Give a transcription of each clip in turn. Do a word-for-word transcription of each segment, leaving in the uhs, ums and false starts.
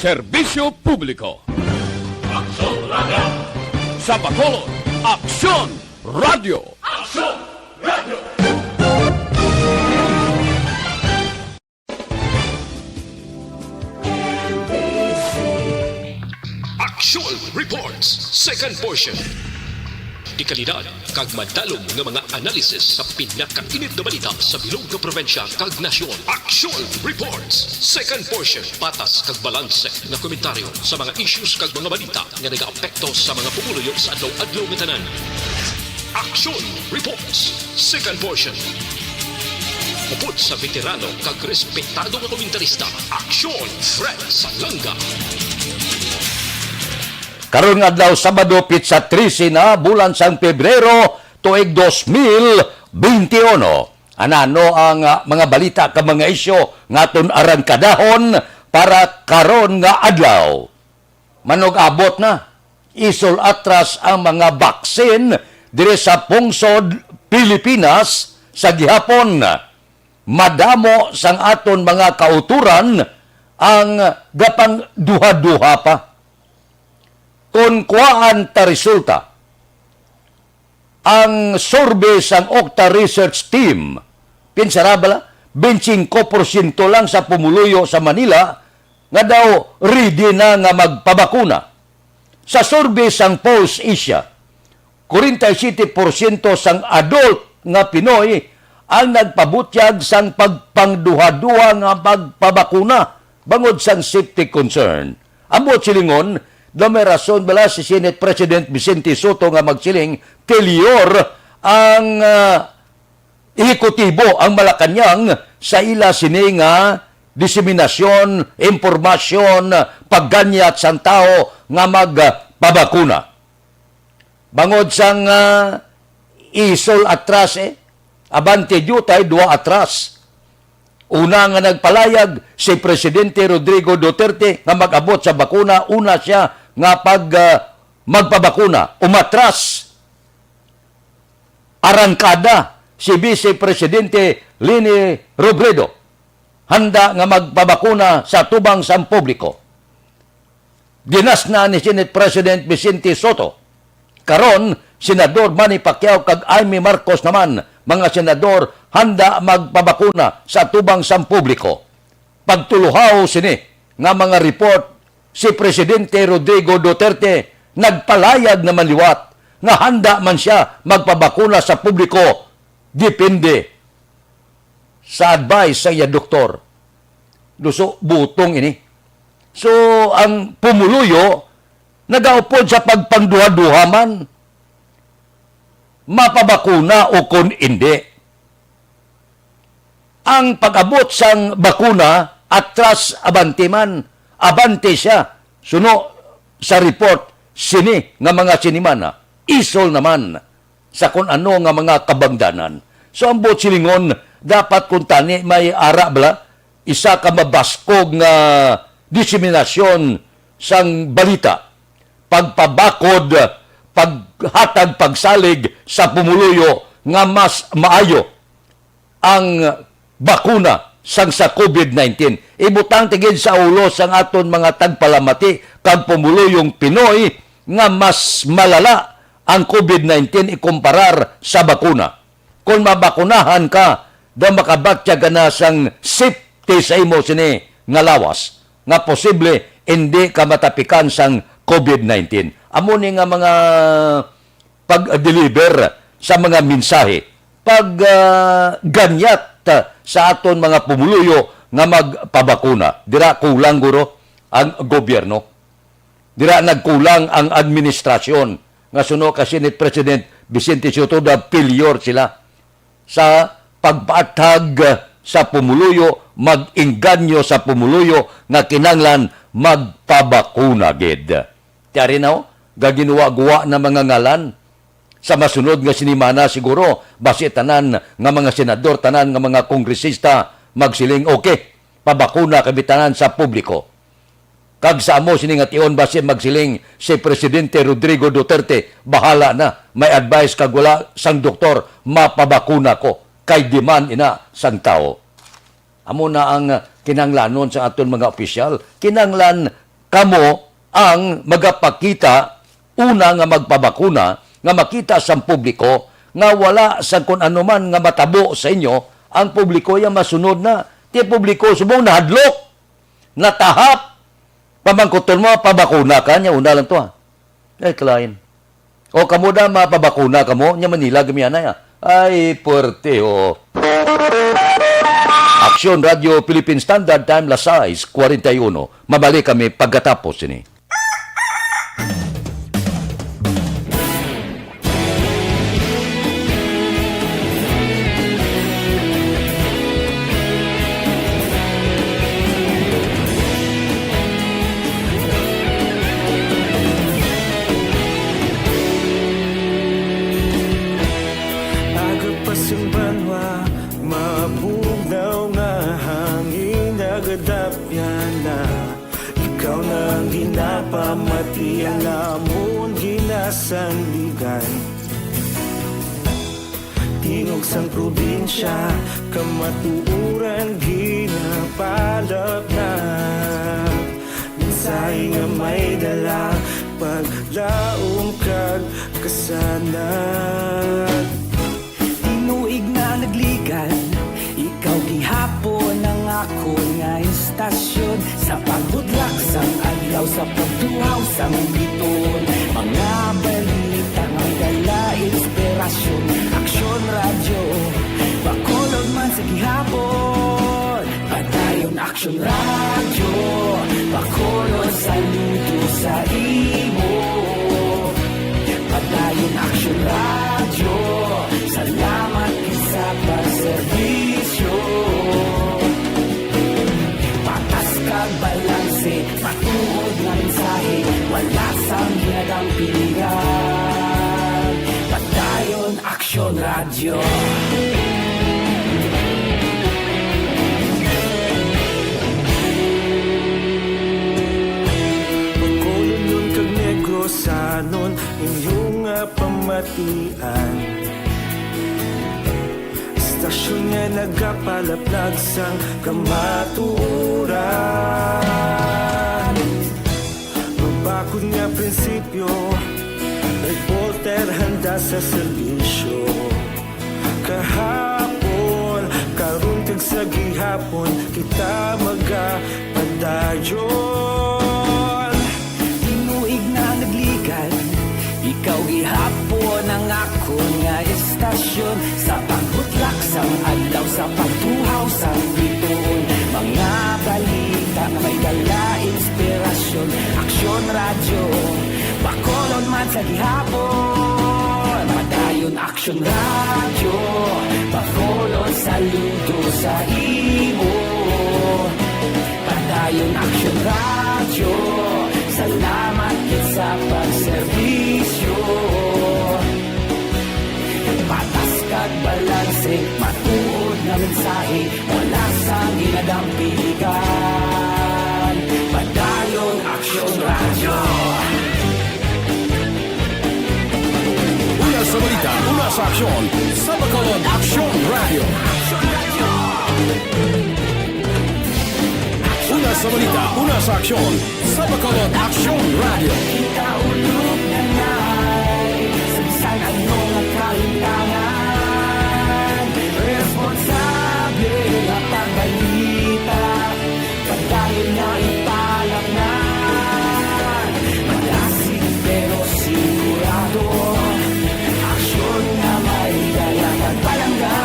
Serbisyo Publiko. Aksyon Radio. Sa Bacolod, Aksyon Radio. Aksyon Radio. Action Reports, second portion. Dekalidad kag madalom nga mga analysis sa pinakainit nga balita sa bilog nga probinsya kag nasyon. Action Reports, second portion. Patas kag balanse nga komentaryo sa mga issues kag mga balita nga nagaapekto sa mga pumuluyo sa adlaw-adlaw nga tanan. Action Reports, second portion. Upod sa veterano kag respetado nga komentarista, Action Fred Salanga. Karon nga adlaw, Sabado, pitsa trese na, bulan sang Pebrero, tuig dos mil benti uno. Anano ang, ah, mga balita kag mga isyu nga aton arangkadahon para karon nga adlaw? Manug-abot na, isol atras ang mga baksin diri sa pungsod Pilipinas sa gihapon. Madamo sang aton mga kautoran ang gapangduha-duha pa. Kon kuhaan ta resulta, ang survey sang Okta Research Team, pinsara bala, twenty-five porsyento lang sa pumuluyo sa Manila nga daw ready na nga magpabakuna. Sa survey sang Pulse Asia, forty-seven porsyento sang adult nga Pinoy ang nagpabutyag sang pagpangduha-duha nga magpabakuna bangod sang safety concern. Ang buot silingon, daw may rason bala si Senate President Vicente Sotto nga magsiling, failure ang, ah, ehekutibo ang Malacañang sa ila sini nga diseminasyon, impormasyon, pagganyat sang tawo nga magpabakuna. Bangod sang, ah, isol atras, eh, abante diutay dua atras. Una nga nagpalayag si Presidente Rodrigo Duterte nga mag-abot sa bakuna, una sia nga pag, ah, magpabakuna, umatras. Arangkada si Vice Presidente Leni Robredo, handa nga magpabakuna sa tubang sang publiko. Ginasna ni Senate President Vicente Sotto. Karon, Senador Manny Pacquiao kag Imee Marcos naman, mga senador, handa magpabakuna sa tubang sang publiko. Pagtuluhaw sini nga mga report, si Presidente Rodrigo Duterte nagpalayag naman liwat nga handa man sia magpabakuna sa publiko, depende sa advice sa iya doktor. Duso, butong ini. So, ang pumuluyo nagaupod sa pagpangduha-duha man, mapabakuna o kon indi. Ang pag-abot sang bakuna, atras abante man, abante sia, suno sa report sini nga mga sinimana, isol naman sa kun ano nga mga kabangdanan. So, ang buot silingon, dapat kuntani may ara bala, isa ka mabaskog nga diseminasyon sang balita, pagpabakod, paghatag pagsalig sa pumuluyo nga mas maayo ang bakuna sang sa COVID nineteen. Ibutang ta gid sa ulo sang aton mga tagpalamati kag pumuluyong Pinoy nga mas malala ang COVID nineteen ikumparar sa bakuna. Kon mabakunahan ka, daw makabatyag ka na sang safety sa imo sini nga lawas, nga posible indi ka matapikan sang COVID nineteen. Amo ni nga mga pag-deliver sa mga mensahe, pag, ah, ganyat, ah, sa aton mga pumuluyo nga magpabakuna. Dira kulang guro ang gobyerno. Dira nagkulang ang administrasyon nga suno kay Senate President Vicente Sotto, daw pilyor sila sa pagpaathag sa pumuluyo, mag-engganyo sa pumuluyo nga kinahanglan magpabakuna gid. Ti ari na, oh, gaginwa-gwa na mga ngalan. Sa masunod nga sinimana siguro, basi tanan nga mga senador, tanan nga mga kongresista magsiling, "Okay, pabakuna kami tanan sa publiko." Kag sa amo sini nga tion, basi magsiling si Presidente Rodrigo Duterte, "Bahala na, may advice kag wala sang doktor, mapabakuna ko, kay demand ina sang tawo." Amo na ang kinahanglanon sa aton mga opisyal. Kinahanglan kamo ang magapakita una nga magpabakuna, nga makita sang publiko nga wala sang kun ano man nga matabo sa inyo, ang publiko ya masunod na. Ti publiko subong nahadlok, natahap. Pamangkuton mo, pabakuna ka niya, una lang to, ha. Ay, kalain. O kamo da, mapabakuna kamo, nya Manila, gamianay, ha. Ay, puwerte, oh. Aksyon Radio Philippine Standard Time, las sais cuarenta y uno. Mabalik kami pagkatapos sini. Aga pa sing banwa, mabugnaw nga hangin, nagadapyan na. Ikaw na ang ginapamati, ang amon ginasandigan. Tingog sang probinsya, kamatuoran ginapalapnap. Mensahe nga may dala, paglaom kag kasanag. Tinuig na nagligan, ikaw gihapon ang akon nga istasyon. Sa pagbudlak sang adlaw, sa pagtuhaw sang bituon, mga balita may dala inspirasyon. Aksyon Radyo, Bacolod man sa gihapon. Padayon Aksyon Radyo, Bacolod, saludo sa imo. Padayon Aksyon Radyo, salamat gid sa pagserbisyo. Patas kag balanse, matuod nga mensahe, wala sang ginadampigan. Padayon Aksyon Radyo. Bacolodnon kag Negrosanon, inyo nga pamatian. Istasyon nga nagapalaplag sang kamatuoran. Mabakod nga prinsipyo, reporter handa sa serbisyo. Kahapon, karon, kag sa gihapon, kita magapadayon. Tinuig na nagligan, ikaw gihapon ang akon nga istasyon. Sa pagbutlak sang adlaw, sa pagtuhaw sang bituon, mga balita nga may dala inspirasyon. Aksyon Radyo, Bacolod man sa gihapon. Padayon Aksyon Radyo, Bacolod, saludo sa imo. Padayon Aksyon Radyo, salamat gid sa pagserbisyo. Patas kag balanse, matuod nga mensahe, wala sang ginadampigan. Padayon Aksyon Radyo. Una sa balita, una sa aksyon, sa Bacolod Aksyon Radyo. Una sa balita, una sa aksyon, sa Bacolod Aksyon Radyo. Kita ulog na ngay, sa bisan ano nga kahimtangan, responsable nga pagbalita. Padayon nga ipalapnan, madasig pero sigurado, aksyon nga may dala kag palangga.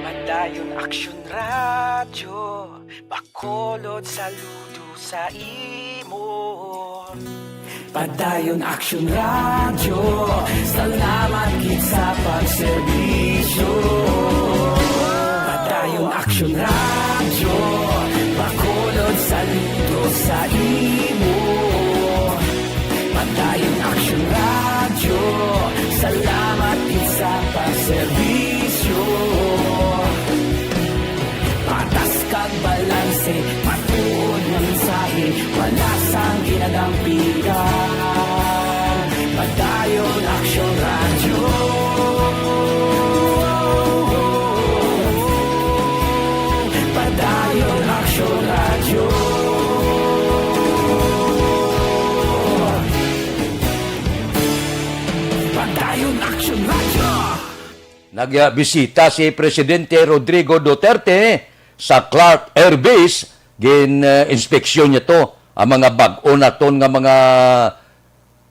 Padayon Aksyon Radyo, Bacolod, saludo sa imo. Padayon Aksyon Radyo, salamat gid sa pagserbisyo. Padayon Aksyon Radyo, Bacolod, saludo sa imo. Padayon Aksyon Radyo, salamat gid sa pagserbisyo. Patas kag balanse, Padayon Action Radio. Padayon Action Radio. Nagbisita si Presidente Rodrigo Duterte sa Clark Air Base. Gin, uh, inspeksyon niya to ang mga bag-o naton nga mga,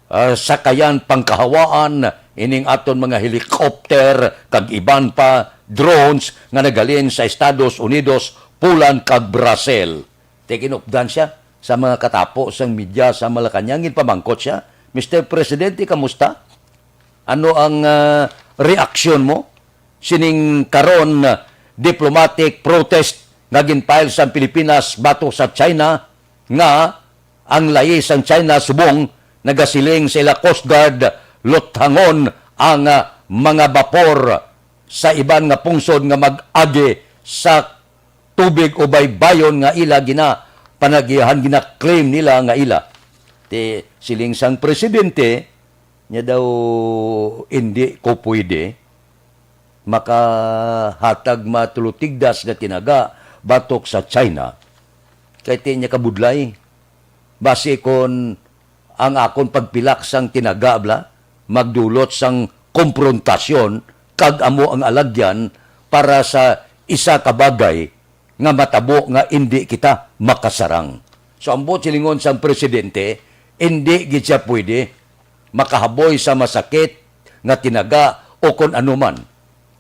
uh, sakayan pangkahawaan, ining aton mga helicopter kag iban pa drones nga nagalin sa Estados Unidos, Poland kag Brazil. Tikinupdan siya sa mga katapo sang media sa Malacañang, ginpamangkot siya, "Mister Presidente, kamusta? Ano ang, ah, reaksyon mo sining karon, ah, diplomatic protest nga ginfile sang Pilipinas batok sa China nga ang layi sang China subong nagasiling sa ila Coast Guard, luthangon ang, ah, mga bapor sa iban nga pungsod nga mag-agi sa tubig o baybayon nga ila gina-, panagyahan, gina-claim nila nga ila." Ti siling sang presidente, niya daw, "Indi ko pwede makahatag matulutigdas nga tinaga batok sa China, kay ti niya kabudlay. Basi kon ang akon pagpilak sang tinaga bala magdulot sang komprontasyon kag amo ang alagyan para sa isa ka bagay nga matabo nga indi kita makasarang." So, ambot silingon sang presidente, indi gid siya pwede makahaboy sa masakit nga tinaga o kon ano man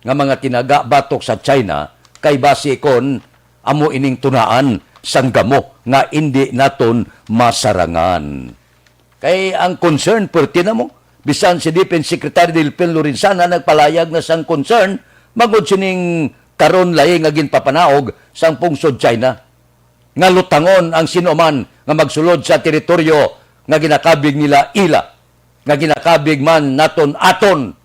nga mga tinaga batok sa China, kay basi kon amo ining tunaan sang gamo nga indi naton masarangan. Kay ang concern, perti na mo. Bisan si Defense Secretary Delfin Lorenzana nagpalayag na sang concern bangod sining karon layi nga ginpapanaog sang pungsod China, nga lutangon ang sino man nga magsulod sa teritoryo nga ginakabig nila ila, nga ginakabig man naton aton.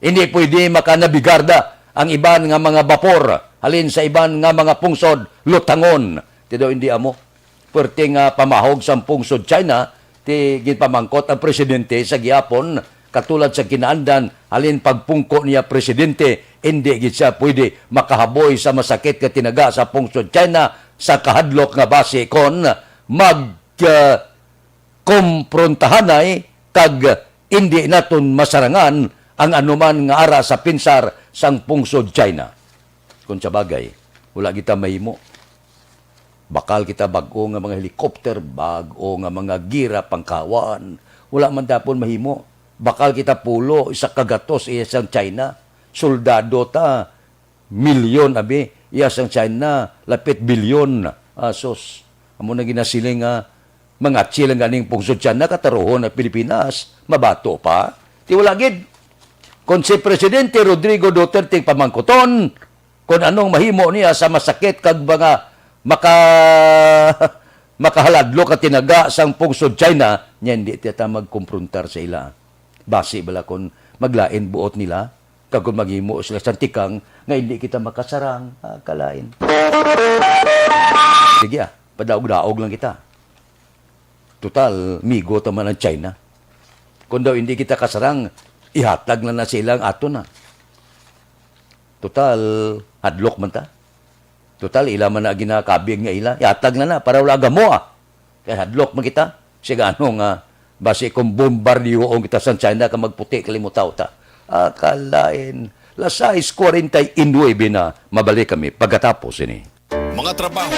Hindi pwede makanabigarda ang iban nga mga bapor halin sa iban nga mga pungsod, lutangon. Ti daw hindi amo. Perti nga pamahog sang pungsod China, ti ginpamangkot ang presidente sa gihapon, katulad sa kinaandan, halin pagpungko niya presidente, hindi gid siya pwede makahaboy sa masakit nga tinaga sa pungsod China sa kahadlok nga basi kon mag, ah, komprontahanay kag indi naton masarangan ang anuman nga ara sa pinsar sang pungsod China. Kon sa bagay, wala kita mahimo. Bakal kita bag-o nga mga helicopter, bag-o nga mga gira pangkawaan. Wala man tapon mahimo. Bakal kita pulo, isa ka gatos iya sang China. Soldado ta, milyon, abi, iya sang China, lapit bilyon. Asos, amo na ginasiling nga mangatsi lang ganing pungsod China, kataruhon na Pilipinas, mabato pa. Ti wala gid. Kon si Presidente Rodrigo Duterte pamangkuton, kon anong mahimo niya sa masakit kag mga maka-, makahaladlok ka tinaga sang pungsod China, niya hindi ta magkumprontar sa ila. Basi bala kon maglain buot nila, kag kon maghimo sila sang tikang nga hindi kita makasarang, ah, kalain. Sige, ah, padaog-daog lang kita. Total, migo ta man ang China. Kon daw hindi kita kasarang, ihatag na na sa ila ang aton, ah. Total, hadlok man ta. Total, ila man na ginakabig nga ila. Ihatag na na, para wala gamo, ah. Kay hadlok man kita. Siga ano nga, basi kung bombardiyoon kita sa China ka magputi kalimutaw ta. Ah, kalain. Las sais cuarenta y nueve na, mabalik kami pagkatapos ini. Mga trabaho.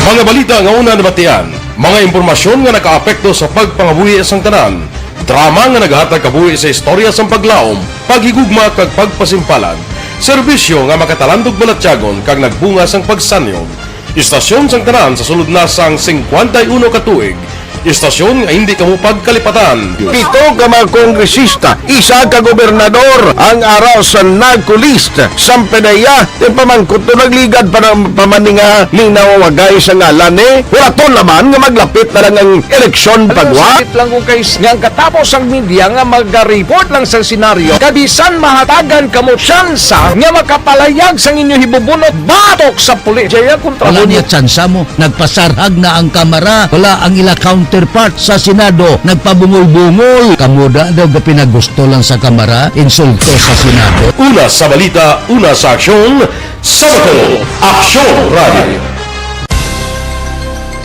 Mga balita nga una nabatian, mga impormasyon nga nakaapekto sa pagpangabuhi sang tanan, drama nga nagahatag kabuhi sa istorya sang paglaom, paghigugma kag pagpasimpalan, serbisyo nga makatalandog balatyagon kag nagbunga sang pagsanyog. Istasyon sang tanan sa sulod na sang singkwenta y uno ka tuig. Istasyon nga hindi kamo pagkalipatan. Pito ka mga kongresista, isa ka gobernador ang ara sa NARCO list. Samtang iya, ti pamangkot to nagligad pa ng pamaninga ning nawawagay sa ngalan ni Huraton naman nga maglapit na lang ang eleksyon pagwa. Sakit lang kung kay nga ang katapos ang media nga magariport lang sa senaryo, kabisan mahatagan kamo tsansa nga makapalayag sang inyo hibubunot batok sa pulis. Jaya kontra Wala mo. Niya tsansa mo. Nagpasarhag na ang kamara. Wala ang ila counter. Part sa Senado, nagpabungol-bungol. Kamo da daw gapinagusto lang sa Kamara, insulto sa Senado. Una sa balita, una sa aksyon, sa Bacolod, Aksyon Radio.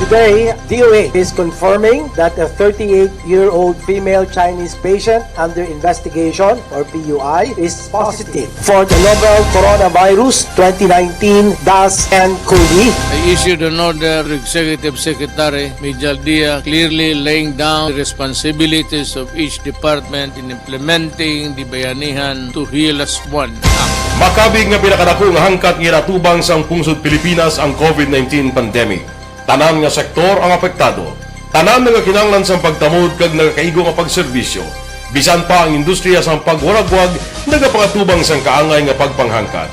Today, D O H is confirming that a thirty-eight-year-old female Chinese patient under investigation, or P U I, is positive for the novel coronavirus twenty nineteen dash N COVID. I issued an order to Executive Secretary Mijal Dia, clearly laying down the responsibilities of each department in implementing the Bayanihan to Heal As One Act. Makabig nga pinakadako nga hangkat nga ginatubang sang pungsod Pilipinas ang COVID nineteen pandemic. Tanan nga sektor ang apektado. Tanan nga kinahanglan sang pagtamod kag nagakaigo nga pagserbisyo. Bisan pa ang industriya sang pagwaragwag nagapangatubang sang kaangay nga pagpanghangkat.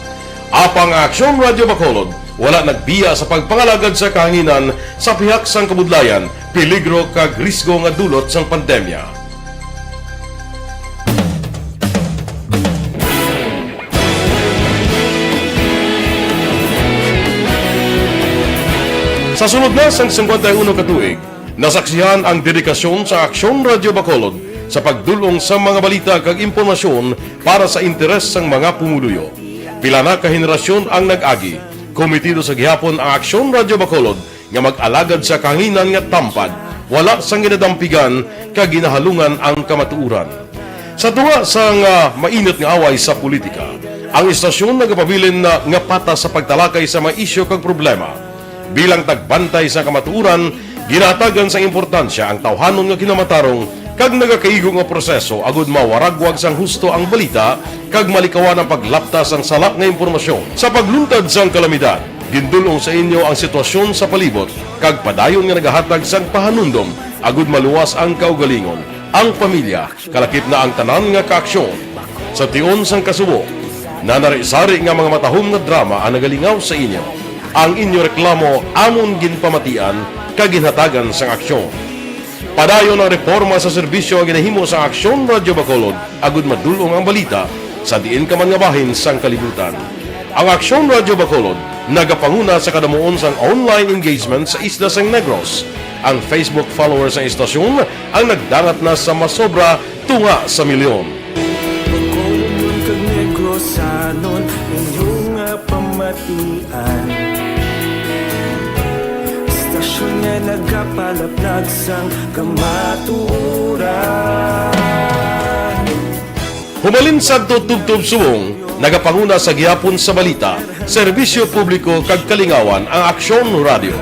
Apang ang Aksyon Radyo Bacolod wala nagbiya sa pagpangalagad sa kahanginan sa pihak sang kabudlayan, peligro kag risgo nga dulot sang pandemya. Sa sulod na sang singkwenta y uno ka tuig, nasaksihan ang dedikasyon sa Aksyon Radyo Bacolod sa pagdul-ong sa mga balita kag impormasyon para sa interes sang mga pumuluyo. Pila na ka henerasyon ang nag-agi. Komitido sa gihapon ang Aksyon Radyo Bacolod nga mag-alagad sa kahanginan nga tampad, wala sang ginadampigan kag ginahalungan ang kamatuoran. Sa tunga sang, ah, mainit nga away sa politika, ang istasyon nagapabilin na nga patas sa pagtalakay sa mga isyu kag problema. Bilang tagbantay sa kamatuoran, ginahatagan sang importansya ang tawhanon nga kinamatarong kag nagakaigo nga proseso agud mawaragwag sang husto ang balita kag malikawan ang paglapta sang sala nga impormasyon. Sa pagluntad sang kalamidad, gindul-ong sa inyo ang sitwasyon sa palibot kag padayon nga nagahatag sang pahanumdom agud maluwas ang kaugalingon, ang pamilya, kalakip na ang tanan nga kaaksyon. Sa tion sang kasubo, nanari-sari nga mga matahom nga drama ang nagalingaw sa inyo. Ang inyo reklamo amon ginpamatian kag ginhatagan sang aksyon. Padayon ang reporma sa serbisyo nga ginahimo sang Aksyon Radyo Bacolod agud madul-ong ang balita sa diin ka man nga bahin sang kalibutan. Ang Aksyon Radyo Bacolod nagapanguna sa kadamuon sang online engagement sa isla sang Negros. Ang Facebook followers sang istasyon ang nagdangat na sa masobra tunga sa milyon. Bacolodnon kag Negrosanon, inyo nga pamatian. Istasyon nga nagapalaplag sang kamatuoran. Humalin sadto tubtob subong, nagapanguna sa gihapon sa balita, serbisyo publiko kag kalingawan ang Aksyon Radyo.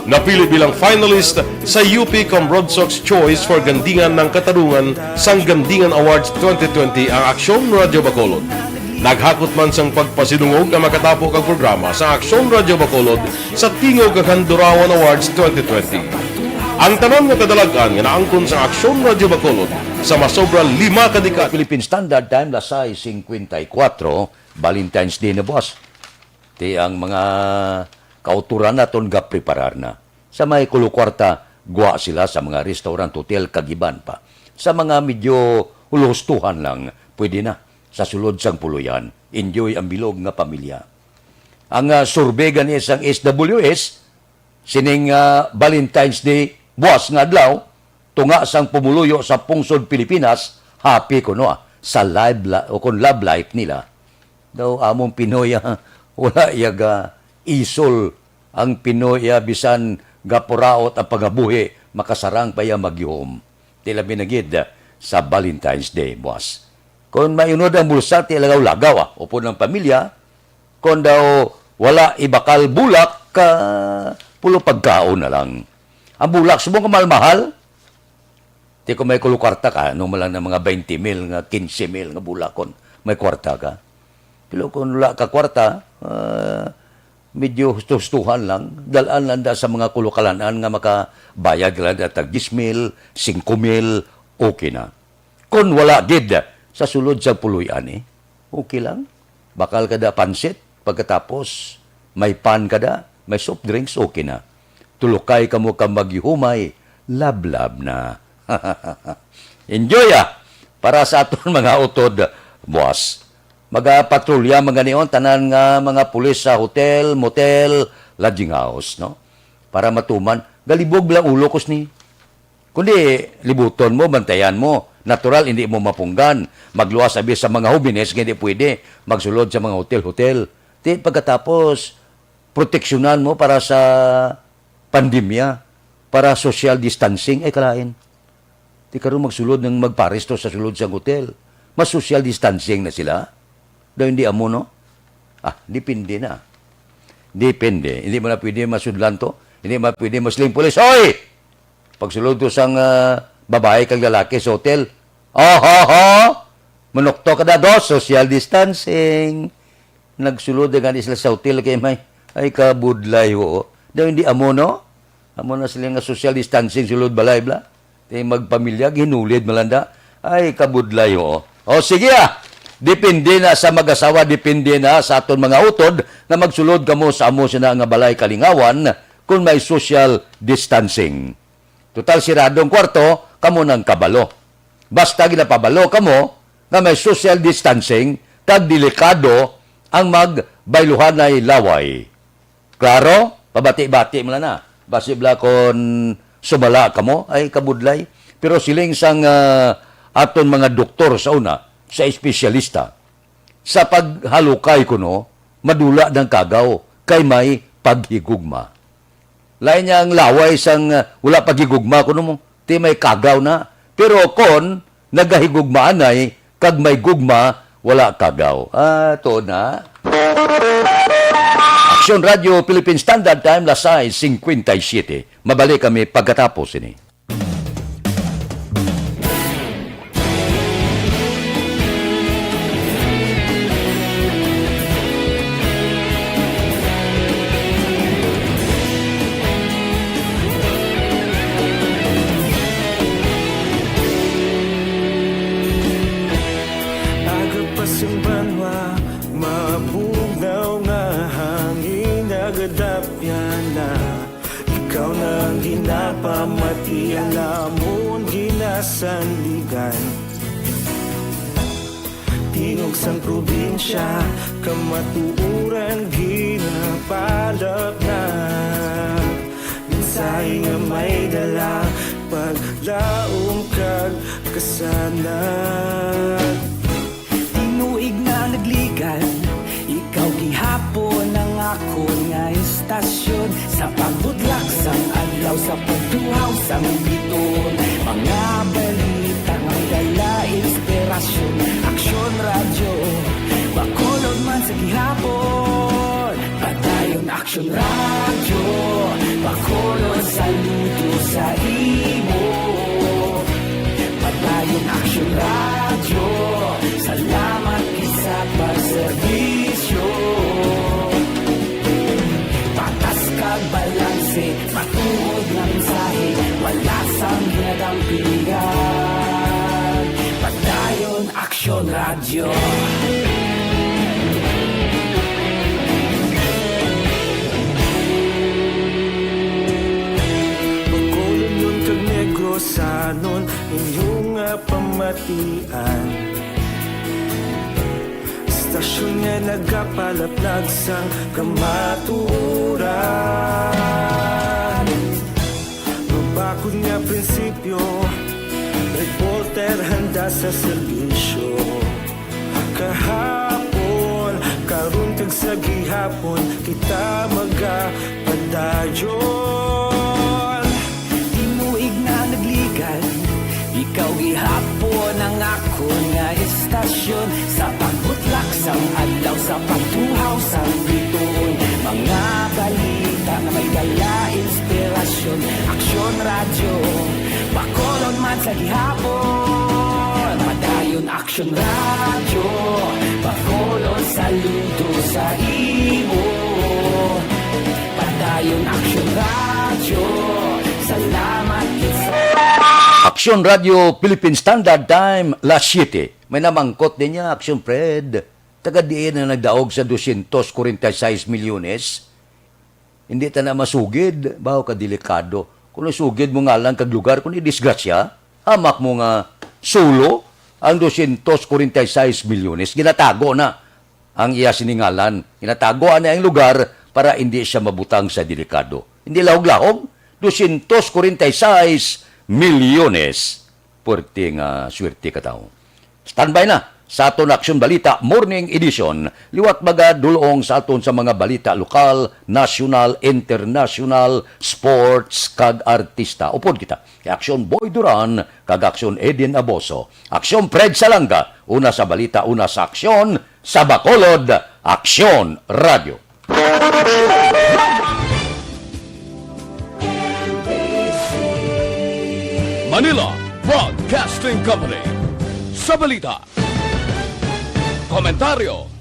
Napili bilang finalist sa U P Comrade Sox Choice for Gandingan ng Katarungan sang Gandingan Awards twenty twenty ang Aksyon Radyo Bacolod. Naghakot man sang pagpasidungog ang makatapo kag programa sa Aksyon Radyo Bacolod sa Tingog kag Handurawan Awards twenty twenty. Ang tanan nga kadalag-an nga naangkon sa Aksyon Radyo Bacolod sa masobra lima ka dekada. Philippine Standard Time, las sais singkwenta y kuwatro, Valentine's Day na, boss. Ti ang mga kautoran naton gapreparar na. Sa may kulo kwarta, gwa sila sa mga restaurant, hotel, kag iban pa. Sa mga medyo huluhustuhan lang, pwede na. Sa sulod sang puloy-an, enjoy ang bilog nga pamilya. Ang, ah, survey gani sang S W S, sining, ah, Valentine's Day, buwas nga adlaw, tunga sang pumuluyo sa pungsod Pilipinas, happy kuno, ah, sa live la-, o kon love life nila. Daw among Pinoy, ah, wala iya ga isol ang Pinoy, ah, bisan gapuraot ang pangabuhi, makasarang pa iya maghihom. Ti labi na gid, ah, sa Valentine's Day, boss. Kon maunod ang bulsa, ti lagaw-lagaw, ah, upod ang pamilya, kon daw wala ibakal bulak, ka pulo pagkaon na lang. Ang bulak, subong ka mahal-mahal. Ti kung may kulo kwarta ka, ano man lang na mga twenty mil nga, quince mil nga bulakon, may kwarta ka. Pero kung wala ka kwarta, ah, medyo husto-hustuhan lang, dal-an lang da sa mga kulo ka lan-an nga makabayad ka lang da tag diyes mil, singko mil, okay na. Kon wala gid, sa sulod sa puloy-an, eh, okay lang. Bakal ka da pansit, pagkatapos may pan ka da, may soft drinks, okay na. Tulukay kamo ka maghihumay, lablab na. Enjoy, ah! Para sa aton mga utod, boss. Magapatrolya man gani on tanan nga mga pulis sa hotel, motel, lodging house, no? Para matuman, galibog bala ulo ko sini. Kundi libuton mo, bantayan mo. Natural, hindi mo mapunggan. Magluwas abi sa mga hobenes nga hindi pwede magsulod sa mga hotel-hotel. Ti pagkatapos, proteksyonan mo para sa pandemya, para social distancing, ay kalain. Ti karon magsulod ng magpares to sa sulod sang hotel. Mas social distancing na sila. Daw hindi amo, no? Ah, depende na. Depende. Hindi mo na pwede masudlan to. Hindi mo na pwede masling pulis. Oy! Pagsulod to sang, ah, babae kag lalaki sa hotel. Oho! Manukto ka na do, social distancing. Nagsulod na gani sila sa hotel kay may, ay, kabudlay, oo. Daw hindi amo, no? Amo na sila nga social distancing, sulod balay, bla. Ti magpamilya, ginulid, malanda. Ay, kabudlay, oo. O, sige, ah. Depende na sa mag-asawa, depende na sa aton mga utod nga magsulod kamo sa amo sina nga balay kalingawan kung may social distancing. Total, siradong kwarto, kamo nang kabalo. Basta ginapabalo kamo nga may social distancing kag delikado ang magbayluhanay laway. Klaro? Pabati-bati mo lang na. Basi bala kon sumala kamo, ay kabudlay. Pero siling sang, ah, aton mga doktor sa una, sa espesyalista, sa paghalukay kuno, madula ng kagaw kay may paghigugma. Lain niya ang laway sang, ah, wala paghigugma kuno mo. Ti may kagaw na. Pero kon nagahigugmaanay kag may gugma, wala kagaw. Ah, to na. Aksyon Radio Philippine Standard Time, las sais cincuenta y siete. Mabalik kami pagkatapos ini. Aga pa sing banwa, mabugnaw nga hangin nagadapyan na. Ikaw na ang ginapamati, ang amon ginasandigan. Tingog sang probinsya, kamatuoran ginapalapnag. Mensahe nga may dala, paglaom kag kasanag. Tinuig na nagligan, ikaw gihapon ang akon nga istasyon. Sa pagbudlak sang adlaw, sa pagtuhaw sang biton, mga balita nga may dala inspirasyon. Aksyon Radyo, Bacolod man sa gihapon. Padayon Aksyon Radyo, Bacolod, saludo sa imo. Padayon Aksyon Radyo, salamat gid sa pagserbisyo. Patas kag balanse, matuod nga mensahe, wala sang ginadampingan. Padayon Aksyon Radyo. Bacolodnon kag Negrosanon, inyo nga pamatian. Istasyon nga nagapalaplag sang kamatuoran. Mabakod nga prinsipyo, reporter handa sa serbisyo. Kahapon, karon kag sa gihapon, kita magapadayon. Tinuig na nagligan, ikaw gihapon ang akon nga istasyon. Sa pagbutlak sang adlaw, sa pagtuhaw sang bituon, mga balita nga may dala inspirasyon. Aksyon Radyo, Bacolod man sa gihapon. Padayon Aksyon Radyo, Bacolod, saludo sa imo. Padayon Aksyon Radyo, salamat gid sa Aksyon Radyo Philippine Standard Time, las siete. May namangkot din niya, Aksyon Fred. Taga diin na nagdaog sa dosyentos kwarenta y seis milyones? Hindi ta na masugid, baho ka delikado. Kung nasugid mo ngalan kag lugar, kung idisgrasya, hamak mo nga sulo ang dosyentos kwarenta y seis milyones. Ginatago na ang iya sining ngalan. Ginatago na ang lugar para hindi siya mabutang sa delikado. Hindi lahog-lahog, dosyentos kwarenta y seis milyones. Puwerte nga swerte ka tawo. Standby na sa aton Aksyon Balita Morning Edition. Liwat magadulong sa aton sa mga balita lokal, nasyonal, internasyonal, sports, kag artista. Upod kita kay Aksyon Boy Duran kag Aksyon Edin Aboso. Aksyon Fred Salanga, una sa balita, una sa aksyon, sa Bacolod, Aksyon Radio. Manila Broadcasting Company. Sa balita, komentaryo,